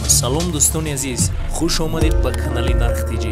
Салом дӯстони азиз, хуш омадед ба канали Нарх ТЖ.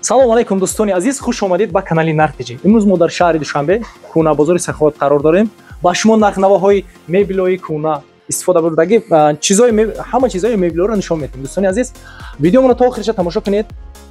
Салом алейкум дӯстони азиз, хуш омадед ба канали Нарх ТЖ. Имрӯз мо дар шаҳри Душанбе, Кӯна бозори Саховат қарор дорем. Ба шумо нархнавоҳои мебелҳои кӯна истифода бурдагӣ, чизои ҳама чизои мебелҳоро нишон медиҳем. Дӯстони азиз, видеомонро то охириша тамошо кунед.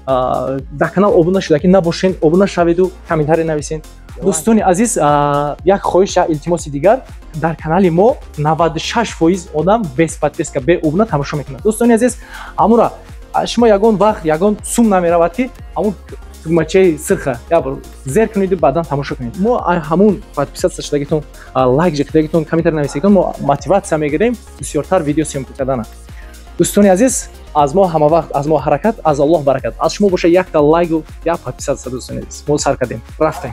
Дар канал обуна шудагӣ набошен, обуна шаведу комментарий нависен. Дӯстони азиз, як хоҳиш, як илтимоси дигар: дар канали мо 96% одам без подписка, бе обуна тамошо мекунад. Дӯстони азиз, амура шумо ягон вақт ягон сум намеравад, ки ҳамун тугмачаи сирха ябор зер кунеду баъдан тамошо кунед. Мо ҳамун подписаться шудагитон, лайк ҷиқидагитон, комментарий нависагитон мо мотиватсия мегирем бисёртар видео съёмка кардана. Дӯстони азиз, аз мо ҳама вақт, аз мо ҳаракат, аз Аллоҳ баракат. Аз шумо боша якта лайку як подписаться. Дӯстони азиз, мо сар кардем, рафтем.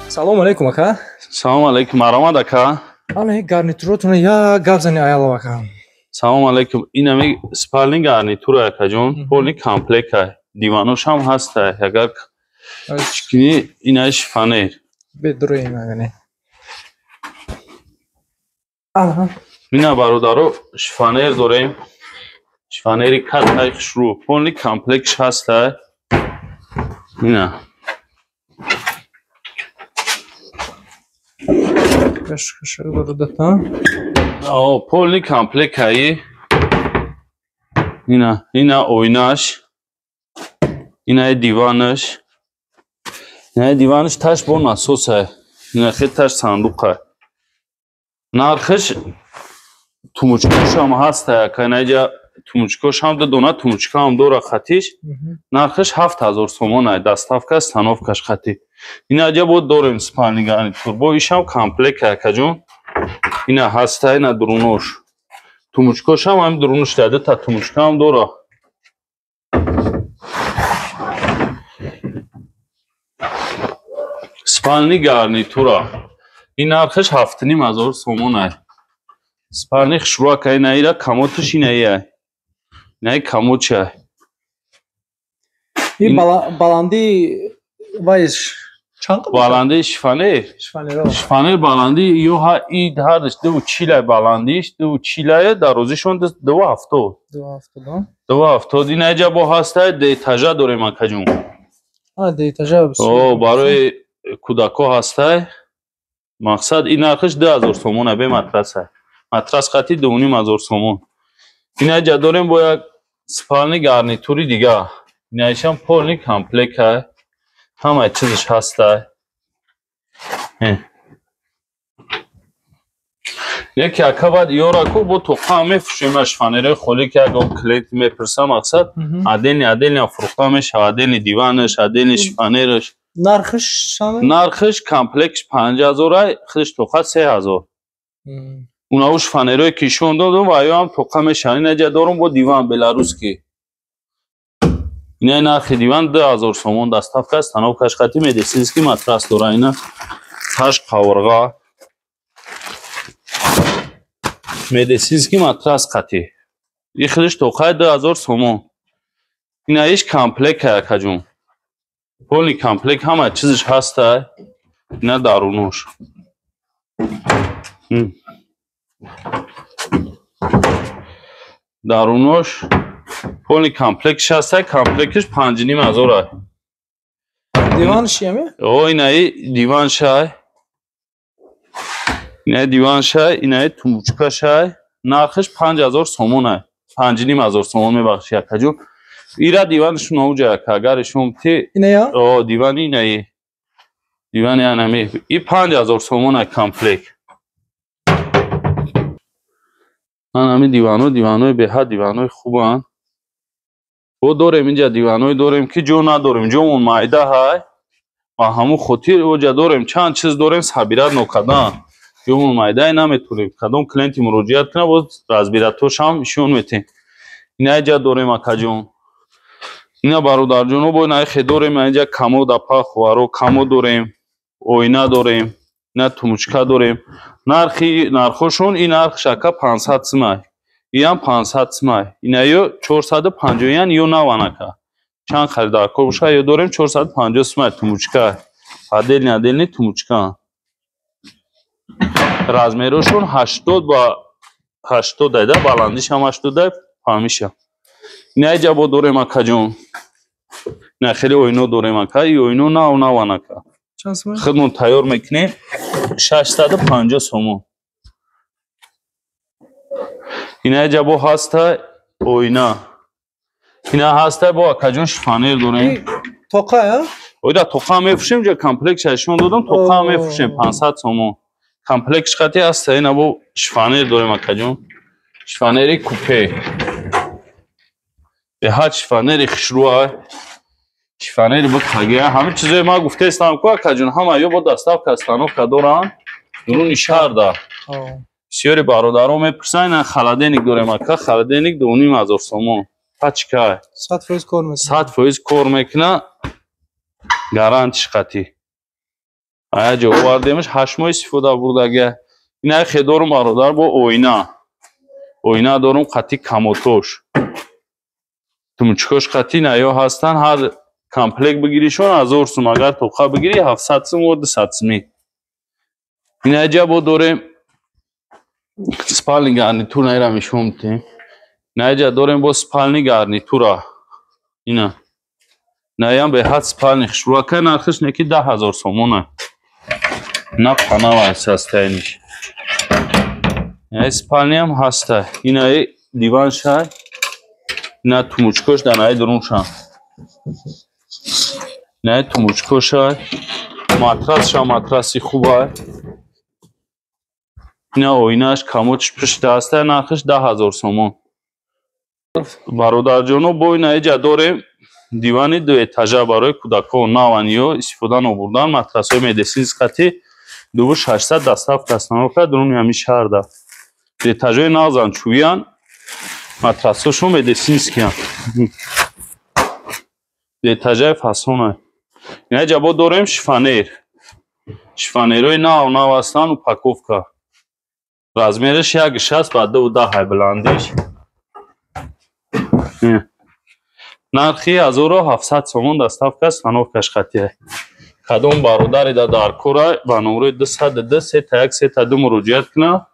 Салому алейкум, ака. Салому алейкум, маромад, ака. Ана гарнитуротуна як гап зани, аялов ака. Салом алейкум. Инами спальный гарнитура, акаҷон, полный комплекта, диваношам ҳаста. Агар чикини, инаи шифоньер. Бедурои. Ина, бародаро, шифоньер дорем, шифоньери катаи хушрӯ, полный комплектш ҳаста. Ина. Полный комплекаи. Ина, ина оинаш, инаи диванаш, инаи диванаш таш бо насоса, ина хел таш сандуқа. Нархаш, тумучкошам ҳаста, яка инаҷа тумучкошам, ду дона тумучкаам дора хатиш. Нархаш 7000 сомон, доставка, установкаш хати. Инаҷа бо дорем спальный гарнитур, бо ишам комплект, акаҷон. Ина ҳаста, ина дурунош, тумучкошам ҳам дурунуш, дута тумучкаам дора. Спальный гарнитура ин нархаш 7500 сомон. Спальный хушрӯака. Инаира комодаш, инаия, инаи комодча. Баланди вайш чанд? Баланди шифоньер? Шифоньер баланди ё и ҳардаш дуву чилай, баландиш дуву чилае, дарозишон 2,70. 2,70. Инаҷа бо ҳаста дуэтажа дорем, акаҷон. Барои кӯдакҳо ҳастай. Мақсад, ин нархаш 2000 сомона, бе матраса, матрас қати 2500 сомон. Инаҷа дорем бо як спальный гарнитури дига. Инаишам полный комплекта, ҳамаи чизаш ҳастай. Яке, ака, баъд ёраку бо тоқа мефурӯшем шифоньерои холӣ, ки ягон клиент мепурса. Мақсад, отдельно отдельно фурӯхта мешавад, отдельно диванаш, отдельно шифоньераш. Нархаш? Нархаш комплектш 5000-ай, худаш тоқа 3000. Унаву шифоньерое ки ишон додум ва ё ҳам тоқа мешавад. Инаҷа дорум бо диван беларусский. Ина нархи диван 2000 сомон, доставка, установкаш қати, медицинский матрас дора. Ина таш қаврға, медицинский матрас қати, и худаш тоқаи 2000 сомон. Ина иш комплекта, акаҷон, полный комплект, ҳама чизаш ҳаста. Ина дарунош, дарунош полный комплектш ҳаста, комплектш 5500-а. Диванш яме? О, инаи диваншай, инаи диваншай, инаи тумучкашай. Нархаш 5000 сомона, 5500 сомон, мебахши, акаҷон. Ира диванашон ауҷа, ака, агар ишон ти. Иная? О, дивани, инаи дивани анами и 5000 сомона комплект. Анами дивано, диванои беҳад, диванои хубанд. Бо дорем инҷа диваное дорем, ки ҷо надорем, ҷомон майда ҳай. Ба ҳамун хотир оҷа дорем, чанд чиз дорем, собирать нокардан, ҷомон майдае, наметонем. Кадом клиенти муроҷиат кунад, боз разбиратошам ишон метем. Инаҷа дорем, акаҷон. Ина бародарҷоно бо ина дорем, инҷа комод апа ховаро комод дорем, оина дорем, ина тумучка дорем. Нархи нархошон ин нарх шака 500 сумай. Иам 500 сумай. Ина ё 450 ян ё наванака. Чанд харидаркор боша ё дорем 450 сумай тумучка. Отдельный отдельный тумучка. Размерошон 80 ба 80 айда, баландиш ҳам 80 ай, фаҳмиша. Ина иҷа бо дорем акаҷон. Ина хеле оино дорем ака, и оино нав наван ака. Худмон тайёр мекунем 650 сомон. Ина иҷа бо ҳаста оина. Ина ҳаста бо акаҷон шифонер дорем. Тоқа, а? Оида тоқа мефурӯшем, ҷа комплект шашон додам, тоқа мефурӯшем 500 сомон. Комплект қати ҳаста, ина бо шифонер дорем акаҷон. Шифонери купе. Беҳад шифонери хушрӯа. Шифонери бикагия. Ҳамин чизое ма гуфтаистам ку акаҷон, ҳама ё бо доставка остановка доранд дуруни шаҳрда. Бисёри бародаро мепурсанд, ина холодильник дорем ака, холодильник 2500 сомон. Пачка. 100% кор мекунад. 100% кор мекунад. Гарантиш қатӣ. Ая ҷо овардемаш 8 моҳ истифода бурдага. Ина хе дорум бародар бо оина. Оина дорум қатӣ комотош. Тумчкош қатӣ наё ҳастанд, ҳар комплект бигиришон 1000 сум, агар тоқа бигирӣ 700 сум ва 200 сумӣ. Ина ҷа бо дорем спальный гарнитур наира мешом тем. Ина ҷа дорем бо спальный гарнитура. Ина. Наям беҳад спальный хушрӯака, нархиш неки 10000 сомона. На панава састайниш. Ина спальниам ҳаста. Ина диван шай. Ина тумучкош дар наи дурунша. Ина тумучкоша. Матрасша матраси хуба. Ина оинаш комодш пушта ҳаста, нархиш 10000 сомон. Бародарҷоно бо ина иҷа дорем дивани ду этажа барои кӯдакон наван ё истифода нобурдан, матрасҳои медицинский қати 2600 доставка остановка дуруни ҳамин шаҳрда. Этажои навзан чӯян, матрасҳошон медицинскиян. Этажаи фасона. Ина ҷа бо дорем шифонер. Шифонерҳои нав нав ҳастанд, упаковка. Размераш 1,60 ба 2,10 баландиш. Нархи 1700 сомон доставка остановкаш қатия. Кадом бародаре дар кора ба номрои 202 3 1 3 2 муроҷиат кунад,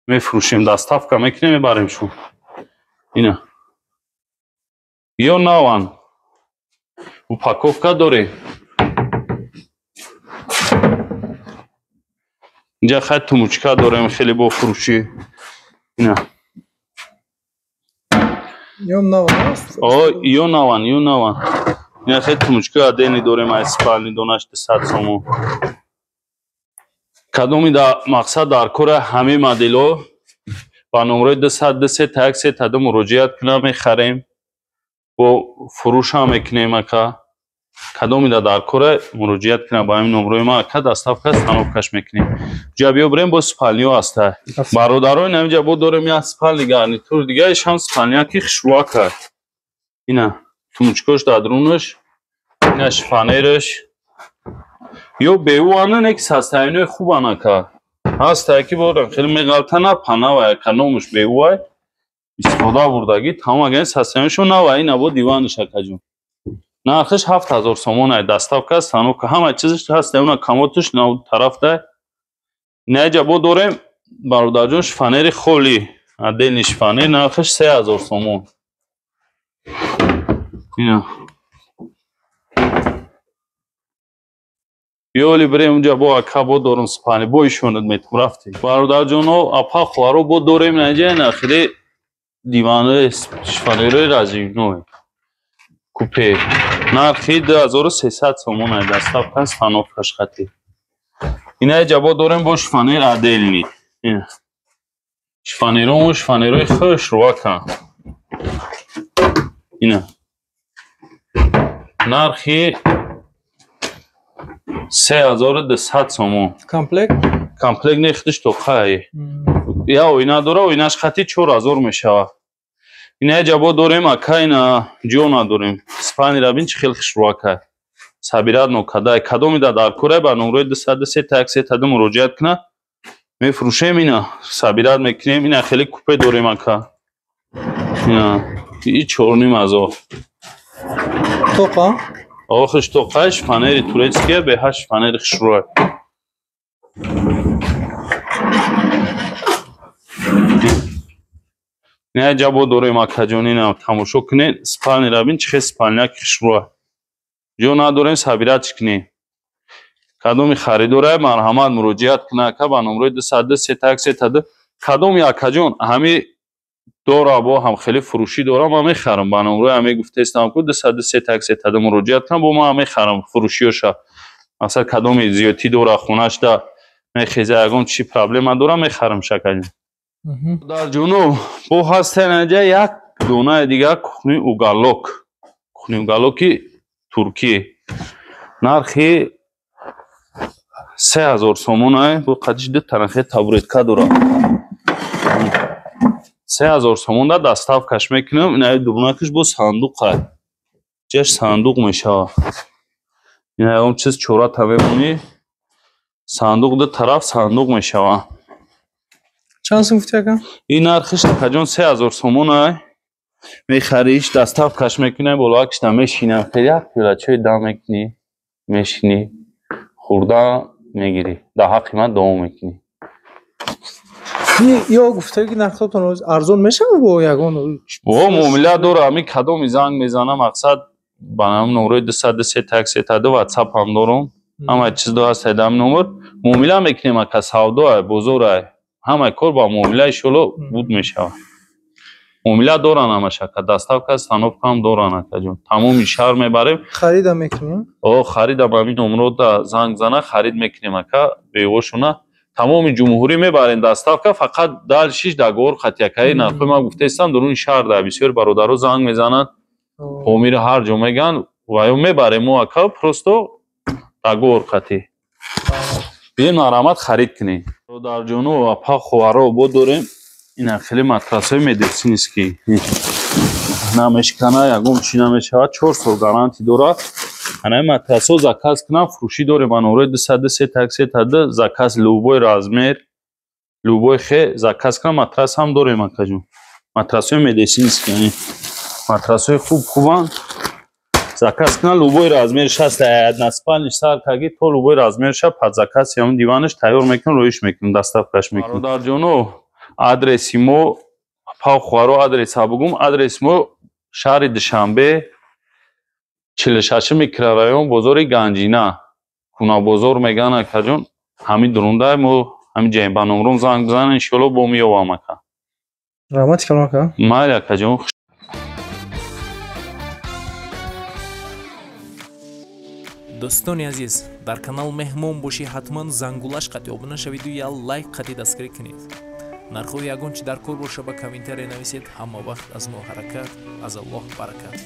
мефурӯшем, доставка мекунем, мебарем шум. Ина. Ё наван. Упаковка дорем. Инҷа хай тумучка дорем, хеле бо фурӯшӣ. Ина. Ё наван аст? О, ё наван, ё наван. Ина хеле тумучка адени дорем, аз спальни донаш 200 сомон. Кадоми да мақсад дар кора ҳамаи моделҳо ба номрои 202 3 1 3 2 муроҷиат кунам, мехарем. Бо фурӯш ҳам мекунем ака. Кадоми да дар кора муроҷиат кунам ба ҳамин номрои ма ака, доставка остановкаш мекунем. Ҷа биё бирем бо спальниҳо ҳаста. Бародаро ин ҳаминҷа бо дорем як спальни гарнитур, дигааш ҳам спальня ки хушрӯака. Ина тумучкош дар дурунаш, ина шифонераш. Ё беуана не ки састайинои хубан ака. Ҳаста ки борам хеле меғалтана панава ака, номаш беуай. Истифода бурдагӣ тамом агар састайиношон нава, ина бо диванаш акаҷон. Нархиш 7000 сомон ай, доставка остановка ҳама чизаш ҳаст, уна комоташ нав тараф да. Ина ҷа бо дорем бародарҷон шифонери холӣ, отдельный шифонер, нархиш 3000 сомон. Ина. Ёли бирем унҷа бо ака бо дорум спальни, бо ишонат метум рафтем. Бародарҷоно, апа хоҳаро бо дорем ина ҷа ина хеле диванои шифонерои разиной. Купе. Нархи 2300 сомон ай, доставка остановкаш хати. Ина ҷа бо дорем бо шифонер отдельный. Шифонеро шифонерои хушрӯака. Ина. Нархи 3200 сомон. Комплект? Комплект не худаш тоқай. Я оина дора, оинаш хати 4000 мешавад. Ина ҷабо дорем ака, ина ҷо надорем. Спальни ра бин чӣ хел хушрӯ ака. Сабират нокадай. Кадоми да дар кора ба номрои 203 132 муроҷиат кунад. Мефурӯшем ина. Сабират мекунем. Ина хеле купе дорем ака. Ина и 4,5 ҳазор. Тоқа? Охиш тоқаш фанери турецкия, беҳаш фанери хушрӯ. Не ҷабо дорем акаҷон, ина тамошо кунед. Спальни ра бин чӣ хел спальняк хушрӯ. Ҷо надорем, сабиратш кунем. Кадоми харидора марҳамат муроҷиат кунад ака ба номрои 203 132. Кадоми акаҷон ҳами дора бо ҳам хеле фурӯшӣ дорам, ман мехарам. Ба номрои ҳами гуфтаистам ку 203 132 муроҷиат кунам, бо ман мехарам фурӯшиёша. Масалан кадоми зиёдтӣ дора хонашда мехеза, ягон чи проблема дора, мехарам шакаҷон. Дар ҷунуб бо ҳастен инҷа як донаи дигар кухни уголок. Кухни уголоки туркӣ. Нархи 3000 сомон ай, бо қадиш ду тарафе табуретка дора. 3000 сомон да доставкаш мекунам. Ина дубнакаш бо сандуқ ай. Ҷаш сандуқ мешава. Ина он чиз чора та мемонӣ. Сандуқ ду тараф сандуқ мешава. Чанд сум гуфти ака? Ин нархиш акаҷон 3000 сомон ай. Мехариш, доставкаш мекунем, болоакшда мешинам. Хеле як пиёла чой дам мекунӣ, мешинӣ, хурда мегирӣ. Дар ҳаққи ман дуо мекунӣ. Ё гуфтаги ки нархотон арзон мешавад бо ягон? О, муомила дора, ҳами кадоми занг мезана, мақсад ба ҳам номрои 203 132 WhatsApp ҳам дорум. Ҳама чиз до ҳаст дар ҳамин номер. Муомила мекунем ака, савдо ай, бозор ай. Ҳама кор ба муомила иншоалло буд мешавад. Муомила доран ҳамаш ака, доставка, становка ҳам доран акаҷон. Тамоми шаҳр мебарем. Харида мекунем? О, харида ба ҳамин номро да занг зана, харид мекунем ака, бевошона. Тамоми ҷумҳурӣ мебарем доставка, фақат дальшиш договор қатъи нархҳои ман гуфтаистам, дуруни шаҳр да бисёр бародаро занг мезананд. Помир ҳар ҷо мегӯянд, ва ё мебарем мо ака, просто договор қатъи. Бием марҳамат харид кунем. Бародарҷону апа ховаро бо дорем. Ина хеле матрасҳои медицинский. Намешкана, ягон чи намешавад, 4 сол гарантӣ дорад. Ана ин матрасҳо заказ кунам, фурӯшӣ дорем ба номрои 203 132 заказ любой размер, любой хе заказ кунам, матрас ҳам дорем акаҷон. Матрасҳои медицинский, яъне матрасҳои хуб хубанд. Заказ кунам любой размер шаст односпальный сар каги то любой размерша под заказ ҳамон диванаш тайёр мекунем, роиш мекунем, доставкаш мекунем. Бародарҷоно, адреси мо павхуаро адреса бугум, адреси мо шаҳри Душанбе, 46 микрорайон, бозори Ганҷина, Кунабозор мегӯянд акаҷон, ҳамин дурунда мо ҳамин ҷаем. Ба номром занг бизанед, иншоалло бо меёвам ака. Раҳмати калом ака. Майли акаҷон. Дӯстони азиз, дар канал меҳмон бошӣ, ҳатман зангулаш қатъи обуна шавиду я лайк қатъи дастгирӣ кунед. Нархҳои ягон чи дар кор боша ба комментария нависед. Ҳама вақт аз мо ҳаракат, аз Аллоҳ баракат.